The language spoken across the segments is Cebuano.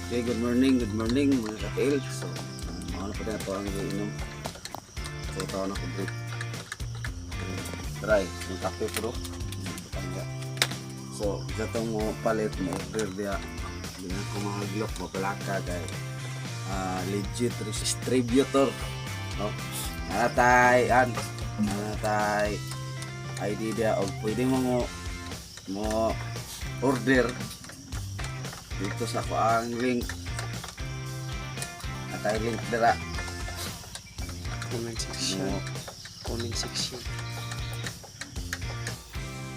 Okay, good morning, mga katiil. So, mao na po na ito ang giinom. So, taon ako drink. Try, yung kape pero. Patangga. So, gatong mo palit mo order diya. Di na ko mga glok mo palaka kay legit distributor. No? Natay, an. Natay ID diya og pwede mo mo mo order dito sa kuang link, atay link dira. Comment section. Mo Comment section.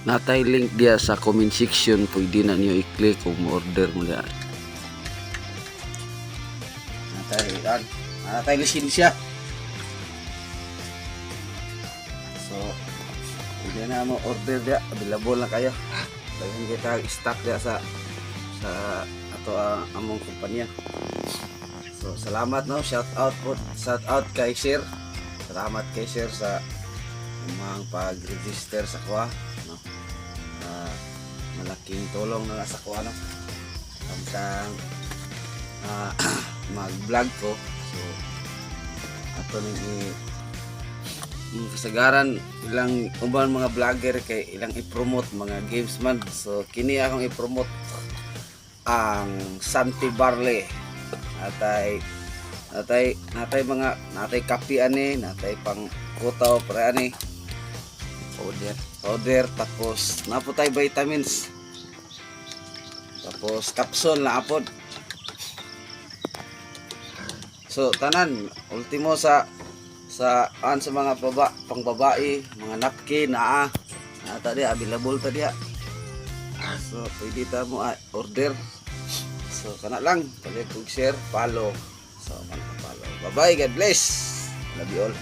Natay link diya sa comment section, pwede na niyo i-click kung mo order mo diya. Natay an, natay lisensya, so pwede na mo order diya. Available na kayo, daghan kita stock diya sa sa ato ang among kumpanya. So salamat, no, shout out po, shout out kay sir. Salamat kay sir sa mga pag-register sa kuha, no. Malaking tulong na sa kuha, no, samtang mag-vlog ko. So ato ning yung kasagaran ilang uban mga vlogger kay ilang i-promote mga games man. So kini akong i-promote ang Santi Barley. Atay natay natay mga natay kape ani, natay pang kutaw pre ani. Order. Powder, tapos naputay vitamins, tapos capsule na apod. So tanan ultimo sa sa an sa mga baba pang babae, mga napkin naa na tadi, available tadi. So pwede ta mo order. So kana lang, palit og share, follow. So kana, follow. Bye bye, God bless, love you all.